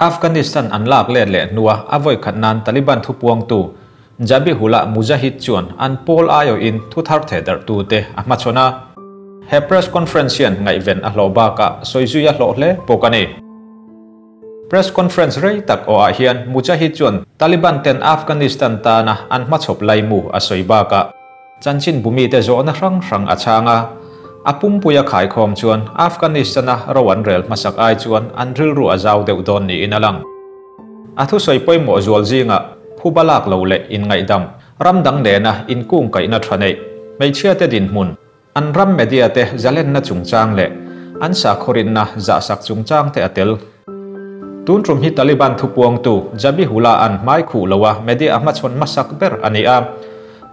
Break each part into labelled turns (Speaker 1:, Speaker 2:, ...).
Speaker 1: Afghanistan an lak let leh hnua a vawi khat nan Taliban thupuangtu Zabihullah Mujahid chuan an pawl aiawhin thu thar thehdarhtute a hmachhawn a. He press conference hian ngaihven a hlawh bakah sawizui a hlawh hle bawk a ni. Press conference rei tak awhah hian Mujahid chuan Taliban ten Afghanistan tana an hmachhawp laimu a sawi bakah chanchin bumite zawhna hrang hrang a chhang a. A pumpuia khaikhawm chuan Afghanistan-a ro an rel hmasak ai chuan an rilru a zau deuh dawn niin a lang. A thusawi pawimawh zual zingah phuba lak lo leh inngaihdam, ram dang nena inkungkaihna tha neih, hmeichhiate dinhmun, an ram media te zalenna chungchang leh an sakhawrinna zahsak chungchang te a tel. Tun tum hi Taliban thupuangtu Zabihullah an hmai khuh loa media a hmachhawn hmasak ber a ni a.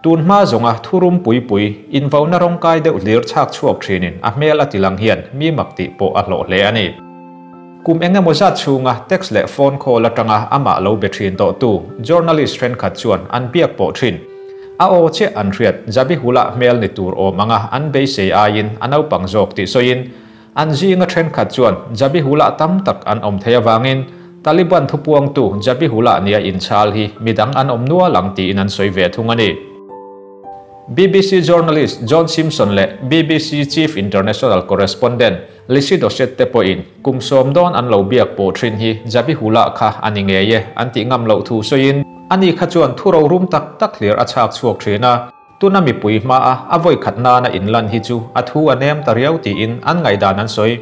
Speaker 1: Tun hma zawnga thurum pui pui, invauna rawngkai deuh hlir chhak chhuak thinin a hmel a tilang hian mi mak tih pawh a hlawh hle a ni. Kum eng emaw zat chhunga text leh phone call atanga amah lo be thin tawhtu journalist thenkhat chuan an biak pawh thin. A aw chiah an hriat, Zabihullah hmel ni tur awm anga an beisei aiin a naupang zawk tih sawiin an zinga thenkhat chuan Zabihullah tam tak an awm thei avangin Taliban thupuangtu Zabihullah nia inchhal hi midang an awm nual ang tiin an sawi ve thung a ni. BBC journalist John Simpson leh BBC Chief International Correspondent Lisi Dossett te pawhin kum sawm dawn an lo biak pawh thin hi Zabihullah kha a ni ngei e an tih ngam loh thu sawiin ani kha chuan thu rorum tak tak hlir a chhak chhuak thin a. Tuna mipui hmaa a vawi khat nana inlan hi chu a thu a nem ta riau tiin an ngaihdan an sawi.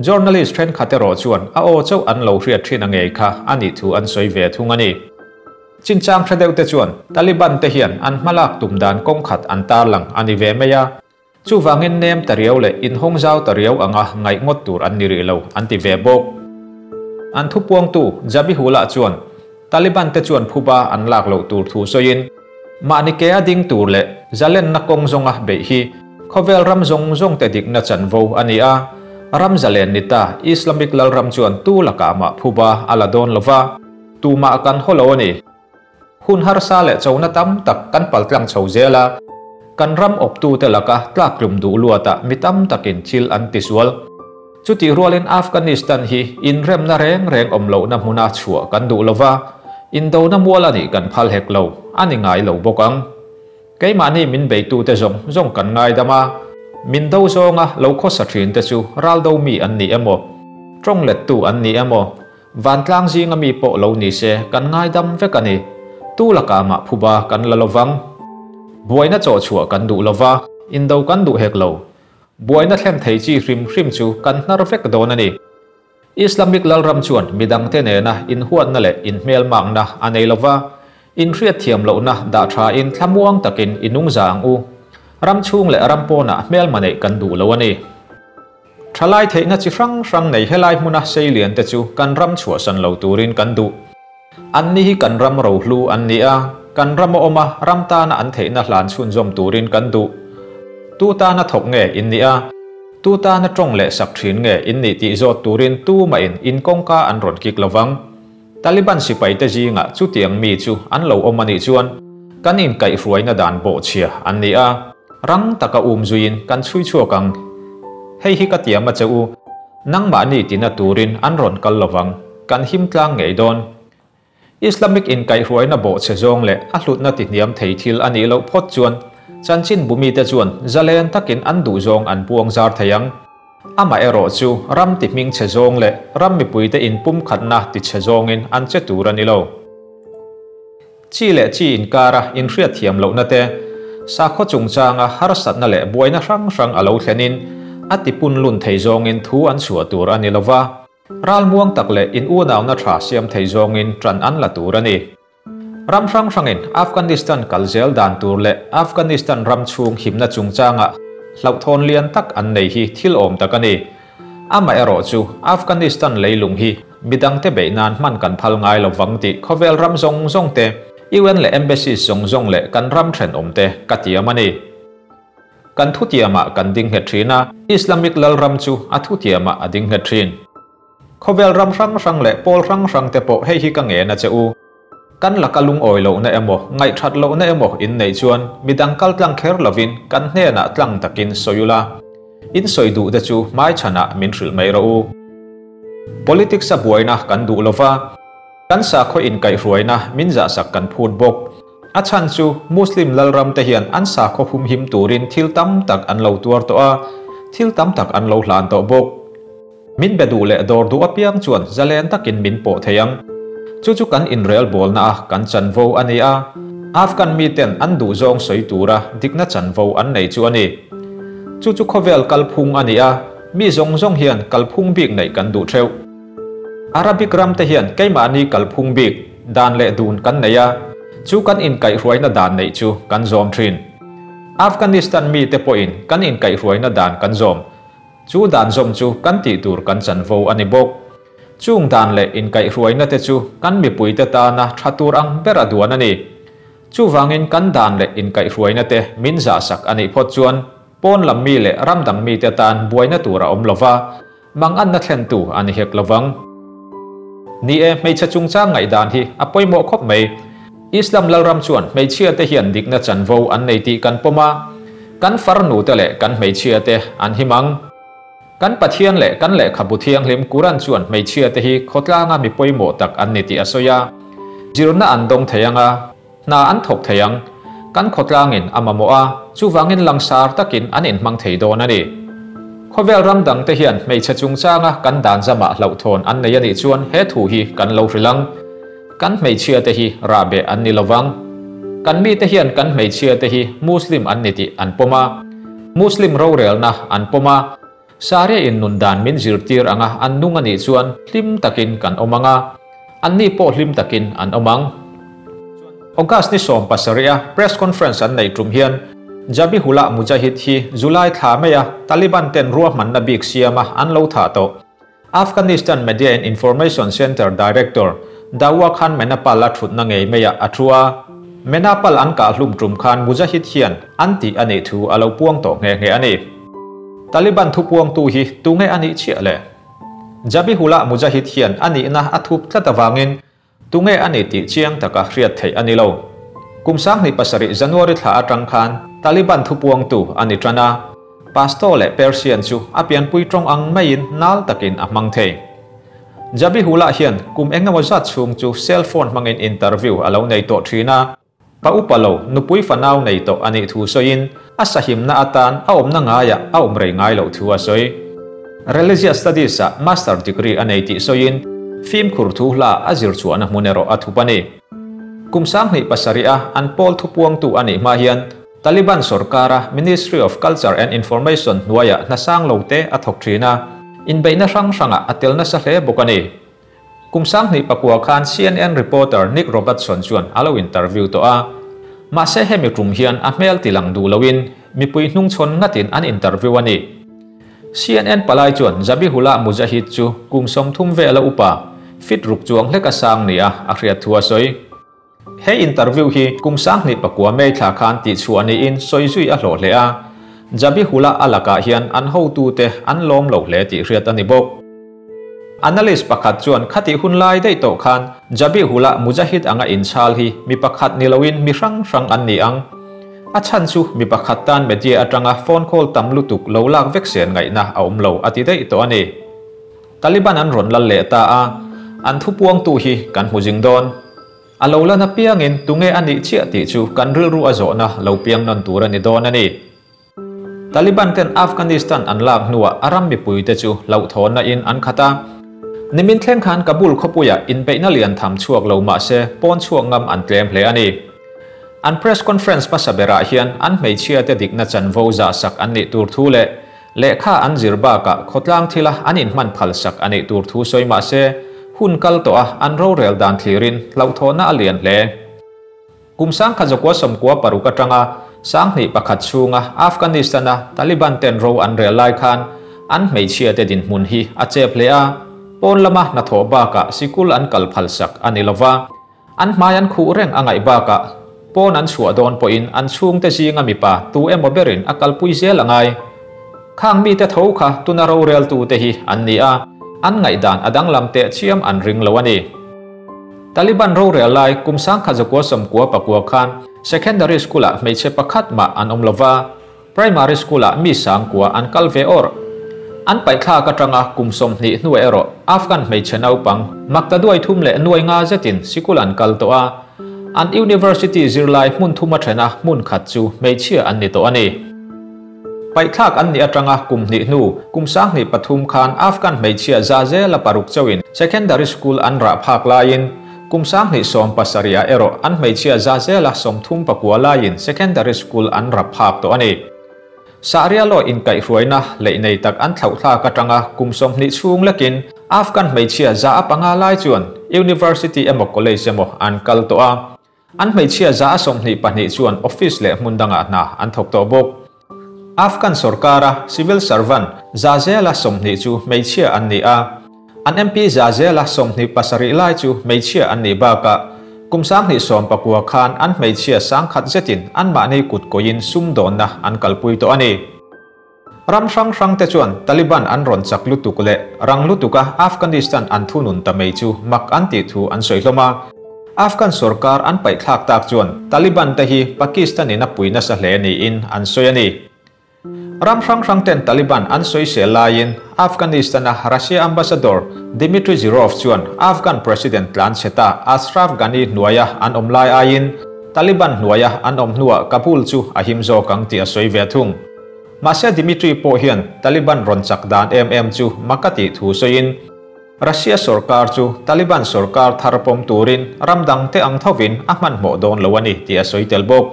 Speaker 1: Journalist thenkhat erawh chuan a aw chauh an lo hriat thin a ngei kha a nih thu an sawi ve thung a ni. Chinchang hre deuh te chuan Taliban te hian an hmalak tum dan kawng khat an tarlang a ni ve mai a, chuvangin nem ta riau leh inhawng zau ta riau anga ngaih ngawt tur an ni rih lo an ti ve bawk. An thupuangtu Zabihullah chuan Taliban te chuan phuba an lak loh tur thu sawiin, Mahni ke a ding tur leh zalenna kawng zawnga beih hi khawvel ram zawng zawng te dikna chanvo a ni a, ram zalen ni ta Islamic lalram chuan tu lakah mah phuba a la dawn lova, tumah kan haw lo a ni. Hun harsa leh chona tam tak kan paltlang chho zel a, kan ram awptute laka tlaktlum duh luatah mi tam takin thil an tisual. Chutih rualin Afghanistan hi inremna reng reng awm lohna hmuna chhuah kan duh lova, indona mual a nih kan phal hek lo, a ni ngai lo bawk ang. Keimahni min beitute zawng zawng kan ngaidam a, min do zawnga lo khawsa thinte chu raldo mi an ni emaw, tawng lettu an ni emaw, vantlang zinga mi pawh lo ni se kan ngaidam vek a ni. Tu lakah mah phuba kan la lovang. Buaina chawhchhuah kan duh lova, indo kan duh hek lo. Buaina thlen thei chi hrim hrim chu kan hnar vek dawn a ni. Islamic lalram chuan midangte nena inhuatna leh inhmelmakna a nei lova, inhriatthiam lohna dah thain thlamuang takin i nungza ang u. Ram chhung leh ram pawnah hmelma neih kan duh lo a ni. Thalai theihna chi hrang hrang nei helai hmuna seilian te chu kan ram chhuahsan lo turin kan duh. Anni hi kan ram rohlu an ni a, kan ram a awm a, ram tana an theihna hlan chhunzawm turin kan duh. Tu tana thawk nge in nih a, tu tana tawng leh sak thin nge in nih tih zawt turin tumahin in kawngka an rawn kik lovang. Taliban sipaite zingah chutiang mi chu an lo awm a nih chuan kan inkaihhruaina dan bawhchhia an ni a, rang taka um zuiin kan chhui chhuak ang. Hei hi ka tiam a che u. Nangmahni tina turin an rawn kal lovang, kan him tlang ngei dawn. Islamic inkaihhruaina bawhchhe zawng leh a hlutna tihniam thei thil a nih loh phawt chuan chanchin bumite chuan zalen takin an duh zawng an puang zar thei ang. Amaherawh chu ram ti hmingchhe zawng leh ram mipuite inpumkhatna tichhe zawngin an che tur a ni lo. Chi leh chi inkara inhriatthiam lohna te, sakhaw chungchanga harsatna leh buaina hrang hrang a lo thlenin a tipunlun thei zawngin thu an chhuah tur a ni lova, ralmuang tak leh in unauna tha siam thei zawngin ṭan an la tur a ni. Ram hrang hrangin Afghanistan kal zel dan tur leh Afghanistan ram chhung himna chungchanga hlauhthawn lian tak an nei hi thil awm tak a ni. Amaherawhchu, Afghanistan leilung hi midangte beih nan hman kan phal ngai lo vang tih khawvel ram zawng zawng te, UN leh embassies zawng zawng leh kan ram thenawm te ka tiam a ni. Kan thutiamah kan ding nghet thin a, Islamic lalram chu a thutiamah a ding nghet thin. Khawvel ram hrang hrang leh pawl hrang hrang te pawh hei hi ka ngen a che u. Kan laka lungawi lohna emaw, ngaihthat lohna emaw in neih chuan midang kal tlang kher lovin kan hnenah tlang takin sawi ula. In sawi duh te chu hmaichhanah min hrilh mai rawh u. Politics a buaina kan duh lova, kan sakhaw inkaihhruaina min zahsak kan phut bawk. A chhan chu Muslim lalram te hian an sakhaw humhim turin thil tam tak an lo tuar tawh a, thil tam tak an lo hlan tawh bawk. Min be duh leh dawr duh apiang chuan zalen takin min pawh thei ang. Chu chu kan inrelbawlna a kan chanvo a ni a, Afghan miten an duhzawng sawi tura dikna chanvo an nei chu a ni. Chu chu khawvel kalphung a ni a, mi zawng zawng hian kalphung bik neih kan duh theuh. Arabic ram te hian keimahni kalphung bik, dan leh dun kan nei a, chu kan inkaihhruaina dan neih chu kan zawm thin. Afghanistan mite pawhin kan inkaihhruaina dan kan zawm. Chu dan zawm chu kan tih tur kan chanvo a ni bawk. Chung dan leh inkaihhruaina te chu kan mipuite tana tha tur ang bera duan a ni. Chuvangin kan dan leh inkaihhruaina te min zahsak a nih phawt chuan pawn lam mi leh ram dang mite tan buaina tur a awm lova, manganna thlentu a ni hek lovang. Ni e, hmeichhe chungchang ngaihdan hi a pawimawh khawp mai. Islam lalram chuan hmeichhia te hian dikna chanvo an nei tih kan pawm a, kan farnu te leh kan hmeichhia te an him ang. Kan Pathian leh kan lehkhabu thianghlim Quran chuan hmeichhia te hi khawtlanga mi pawimawh tak an ni tih a sawi a. Zirna an dawng thei ang a, hna an thawk thei ang. Kan khawtlangin a mamawh a, chuvangin langsar takin an inhmang thei dawn a ni. Khawvel ram dang te hian hmeichhe chungchanga kan dan zamah hlauhthawn an nei a nih chuan he thu hi kan lo hrilh ang. Kan hmeichhia te hi rahbeh an ni lovang. Kan mite hian kan hmeichhia te hi Muslim an ni tih an pawm a. Muslim rorelna an pawm a. Sharia in nun dan min zirtir anga an nung a nih chuan hlim takin kan awm ang a. Anni pawh hlim takin an awm ang. August ni 17 a press conference an neih tum hian Zabihullah Mujahid hi July thla maia Taliban ten ruahmanna bik siama an lo thah tawh. Afghanistan Media and Information Center Director Dawa Khan Menapal a thutna ngei maiah a thu a, Menapal an kah hlum tum khan Mujahid hian an tih a nih thu a lo puang tawh nghe nghe a ni. Taliban thupuangtu hi tunge a nih chiah le? Zabihullah Mujahid hian a nihna a thup tlat avangin Tunge a ni tih chiang taka hriat theih a ni lo. Kum 2007 January thla atang khan Taliban thupuangtu a ni tan a, Pashto leh Persian chu a pianpui tawng ang maiin nal takin a hmang thei. Zabihullah hian kum engemaw zat chhung chu cell phone hmangin interview a lo nei tawh thin a, pa upa lo nupui fanau nei tawh a nih thu sawiin a sahimna atan a awmna ngaiah a awm rei ngai loh thu a sawi. Religious Studies ah Master Degree a nei tih sawiin fimkhur thu hla a zir chhuahna hmun erawh a thup a ni. Kum 2007 a an pawl thupuangtu a nih hma hian Taliban sorkara Ministry of Culture and Information hnuaiah hnasang lo te a thawk thin a, inbeihna hrang hrangah a tel nasa hle bawk a ni. Kum 2009 khan CNN reporter Nick Robertson chuan a lo interview tawh a. Mahse hemi tum hian a hmel ti lang duh loin mipui hnungchhawn ngatin an interview a ni. CNN palai chuan Zabihullah Mujahid chu kum 30 vela upa, fit ruk chuang hlek a sang nia a hriat thu a sawi. He interview hi kum 2009 May thla khan tihchhuah niin sawi zui a hlawh hle a. Zabihullah a lakah hian an hotute an lawm lo hle tih hriat a ni bawk. Analyst pakhat chuan khati hun lai daih tawh khan Zabihullah Mujahid anga inchhal hi mi pakhat ni loin mi hrang hrang an ni ang. A chhan chu mi pakhat tan media atanga phone call tam lutuk lo lak vek sen ngaihna a awm lo a ti daih tawh a ni. Taliban an rawn lal leh ta a, an thupuangtu hi kan hmu zing dawn. A lo lan apiangin tunge a nih chiah tih chu kan rilru a zawhna lo piang nawn tur a ni dawn a ni. Taliban ten Afghanistan an lak hnuah a ram mipuite chu hlauhthawnna in an khat a. Nimin thleng khan Kabul khawpuiah inbeihna lian tham chhuak lo mahse pawn chhuak ngam an tlem hle a ni. An press conference hmasa berah hian an hmeichhia te dikna chanvo zahsak an nih tur thu leh lehkha an zir bakah khawtlang thila an inhman phalsak a nih tur thu sawi mahse hun kal tawh a an rorel dan thlirin hlauhthawnna a lian hle. Kum 1996 atanga 2001 chhunga Afghanistan a Taliban ten ro an rel lai khan an hmeichhia te dinhmun hi a chep hle a, pawn lama hnathawh bakah sikul an kal phalsak a ni lova, an hmai an khuh reng a ngaih bakah pawn an chhuah dawn pawhin an chhungte zinga mipa tu emaw berin a kalpui zel a ngai. Khang mite tho kha tuna roreltu te hi an ni a, an ngaihdan a danglam teh chiam an ring lo a ni. Taliban rorel lai kum 1999 khan secondary school ah hmeichhe pakhat mah an awm lova, primary school ah mi 9,000 an kal ve awr. An paihthlak atanga kum 20 hnuah erawh Afghan hmeichhe naupang maktaduai thum leh nuai nga zetin sikul an kal tawh a, an university zirlai hmun thuma thena hmun khat chu hmeichhia an ni tawh a ni. Paihthlak an nih atanga kum hnih hnu, kum 2003 khan Afghan hmeichhia za zela paruk chauhin secondary school an rah phak laiin, kum 2017 ah erawh an hmeichhia za zela 39 laiin secondary school an rap phak tawh a ni. Sharia law inkaihhruaina leh nei tak an thlauhthlak atanga kum 20 chhung lekin Afghan hmeichhia za a panga lai chuan university emaw college emaw an kal tawh a. An hmeichhia za a 22 chuan office leh hmun dangah hna an thawk tawh bawk. Afghan sorkara civil servant za zela 20 chu hmeichhia an ni a. An MP za zela 27 lai chu hmeichhia an ni bakah kum 2019 khan an hmeichhia sangkhat zetin an mahni kut koin sum dawnna an kalpui tawh a ni. Ram hrang hrang te chuan Taliban an rawn chak lutuk leh rang lutuka Afghanistan an thunun ta mai chu mak an tih thu an sawi hlawm a. Afghan sorkar an paihthlak tak chuan Taliban te hi Pakistan in a pui nasa hle niin an sawi a ni. Ram hrang hrang ten Taliban an sawi sel laiin Afghanistan-a Russia ambassador Dmitry Zhirov chuan Afghan president tlan chheta Ashraf Ghani hnuaia an awm lai aiin Taliban hnuaia an awm hnuah Kabul chu a him zawk ang tih a sawi ve thung. Mahse Dmitry pawh hian Taliban rawn chak dan em em chu mak a tih thu sawiin Russia sorkar chu Taliban sorkar thar pawm turin ram dang te ang thovin a hmanhmawh dawn lo a ni tih a sawi tel bawk.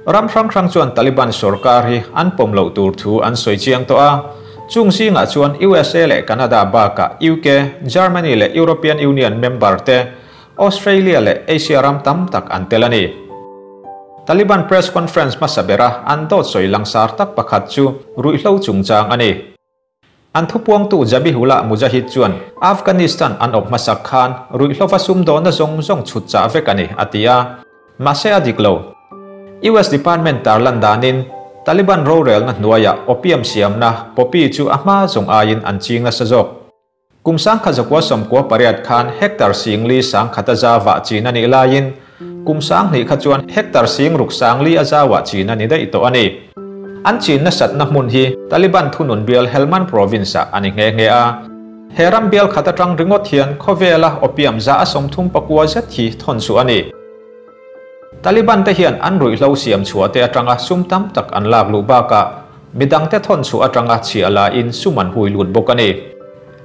Speaker 1: Ram hrang hrang chuan Taliban sorkar hi an pawm loh tur thu an sawi chiang tawh a. Chung zingah chuan USA leh Canada bakah UK, Germany leh European Union member te, Australia leh Asia ram tam tak an tel a ni. Taliban press conference hmasa bera an dawt sawi langsar tak pakhat chu ruihhlo chungchang a ni. An thupuangtu Zabihullah Mujahid chuan Afghanistan an awp hmasak khan ruihhlova sum dawhna zawng zawng chhut chah vek a ni, a ti a. Mahse a dik lo. US Department tarlan danin Taliban rorelna hnuaiah opium siamna poppy chu a hma zawng aiin an ching nasa zawk. Kum 1998 khan hectare singli sangkhat a zawa chin a nih laiin kum 2000 kha chuan hectare singruk sangli a zawa chin a ni daih tawh a ni. An chin na satna hmun hi Taliban thunun bial Helmand province ah a ni nghe nghe a. He ram bial khat atang ringawt hian khawvela opium za a 34 zet hi thawn chu a ni. Taliban te hian an ruihhlo siam chhuah te atanga sum tam tak an lak luh bakah midang te thawn chu atanga chhia la in sum an hui lut bawk a ni.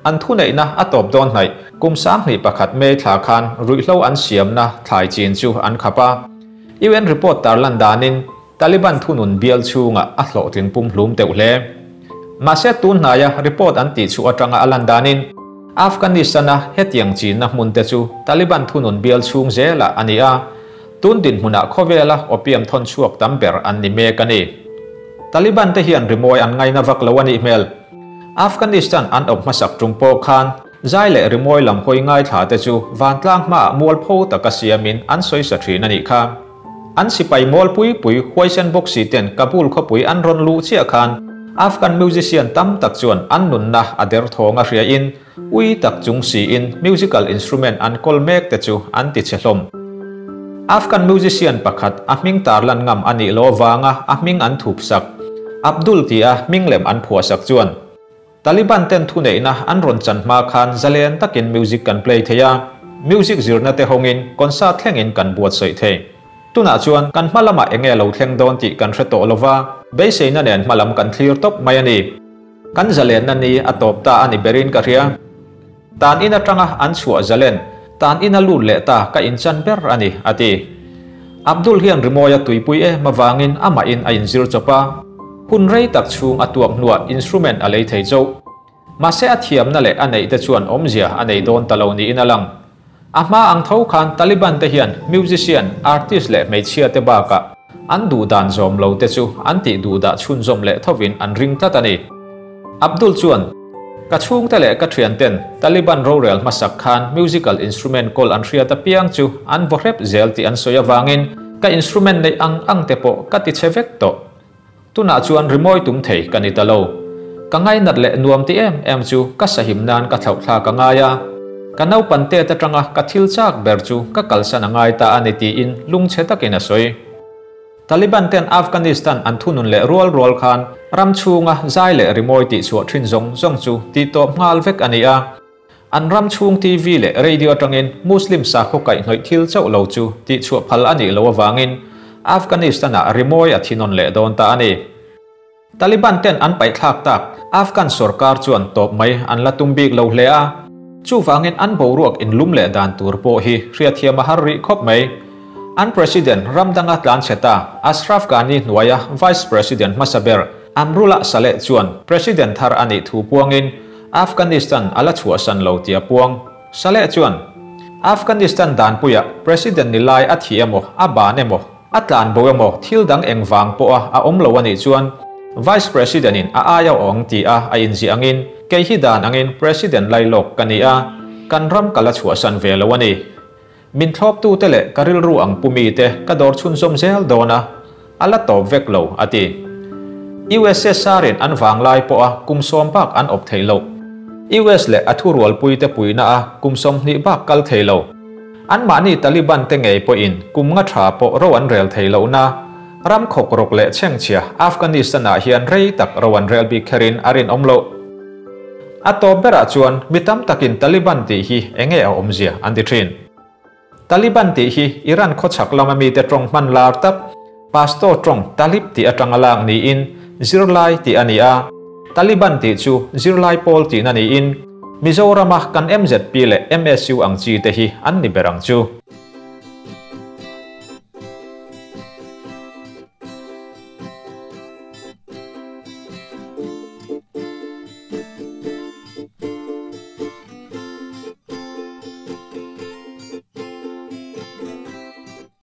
Speaker 1: An thu neihna a tawp dawn hnaih kum 21 May thla khan ruihhlo an siamna thlai chin chu an khap a. UN report tarlan danin Taliban thunun bial chhunga a hlawhtling pum hlum deuh hle. Mahse tun hnaia report an tih chu atanga a lan danin Afghanistan-a hetiang chinna hmun te chu Taliban thunun bial chhung zela a ni a. Tun din hmunah khawvela opium thawn chhuak tam ber an ni mek a ni. Taliban te hian rimawi an ngaina vak lo a nih hmel. Afghanistan an awp hmasak tum pawh khan zai leh rimawi lam hawi ngai thla te chu vantlang hmaah mualpho taka siamin an sawi sa thin a nih kha. An sipai mual pui pui huaisen bawk si ten Kabul khawpui an rawn luh chiah khan Afghan musician tam tak chuan an nunna a der thawng a hria in ui tak chung siin musical instrument an kawl mek te chu an ti che hlawm. Afghan musician pakhat a hming tarlan ngam a nih lo wanga a hming an thup sak Abdul ti a hming lem an phuah sak chuan Taliban ten thu neihna an rawn chan hma khan zalen takin music kan play thei a, music zirna te hawngin concert thlengin kan buat sawi thei. Tunah chuan kan hma lamah enge lo thleng dawn tih kan hre tawh lova, beiseina nen hma lam kan thlir tawp mai a ni. Kan zalenna ni a tawp ta a ni berin ka hria. Tan in atanga an chhuah zalen, tan in a lut leh ta ka inchan ber a ni, a ti. Abdul hian rimawi a tuipui em awangin amah in a inzir chawp a. Hun rei tak chhung a tuak hnuah instrument a lei thei chauh. Mahse a thiamna leh a neih te chuan awmzia a nei dawn ta lo niin a lang. A hma ang tho khan Taliban te hian musician, artist leh hmeichhia te bakah an duh dan zawm lo te chu an tih duh dah chhunzawm leh thovin an ring tlat a ni. Abdul chuan, Ka chhungte leh ka thian ten Taliban rorel hmasak khan musical instrument kawl an hriat apiang chu an vaw hrep zel tih an sawi awangin ka instrument neih ang ang te pawh ka ti che vek tawh. Tunah chuan rimawi tum thei ka ni ta lo. Ka ngainat leh nuam ti em em chu ka sahim nan ka thlauh thla ka ngai a. Ka naupan te atanga ka thil chak ber chu ka kalsan a ngai ta a ni tiin lungchhe takin a sawi. Taliban ten Afghanistan an thunun leh rual rual khan ram chhunga zai leh rimawi tihchhuah thin zawng zawng chu tihtawp nghal vek a ni a. An ram chhung TV leh radio atangin Muslim sakhaw kaihhnawih thil chauh lo chu tihchhuah phal a nih loh avangin Afghanistan-ah rimawi a thinawn leh dawn ta a ni. Taliban ten an paihthlak tak Afghan sorkar chuan tawp mai an la tum bik lo hle a, chuvangin an boruak inlum leh dan tur pawh hi hriatthiam a har rih khawp mai. An President ram danga tlanchhe ta Ashraf Ghani hnuaia Vice President hmasa ber Amrullah Saleh chuan President thar a nih thu puangin Afghanistan a la chhuahsan lo tih a puang. Saleh chuan, Afghanistan danpuiah President ni lai a thi emaw a ban emaw, A tlan bo emaw thil dang eng vang pawha a awm lo a nih chuan Vice President in a aia awng ti a a inziah angin kei hi dan angin President lailawk ka ni a, kan ram ka la chhuahsan ve lo a ni. Min thlawptute leh ka rilru ang pu mite ka dawr chhunzawm zel dawn a, a la tawp vek lo, a ti. USSR in an vanglai pawha kum sawm bak an awp thei lo. US leh a thurualpuite puihna a kum 20 bak kal thei lo. Anmahni Taliban te ngei pawhin kum nga tha pawh ro an rel thei lohna ram khawk rawk leh chhengchhia Afghanistan-ah hian rei tak ro an rel bik kherin a rinawm loh. A tawp berah chuan mi tam takin Taliban tih hi enge a awmzia an ti thin. Taliban tih hi Iran khawchhak lama mite tawng hman lar tak Pashto tawng Talib tih atanga lak niin zirlai tih a ni a, Taliban tih chu zirlai pawl tihna niin Mizorama kan MZP leh MSU ang chi te hi an ni ber ang chu.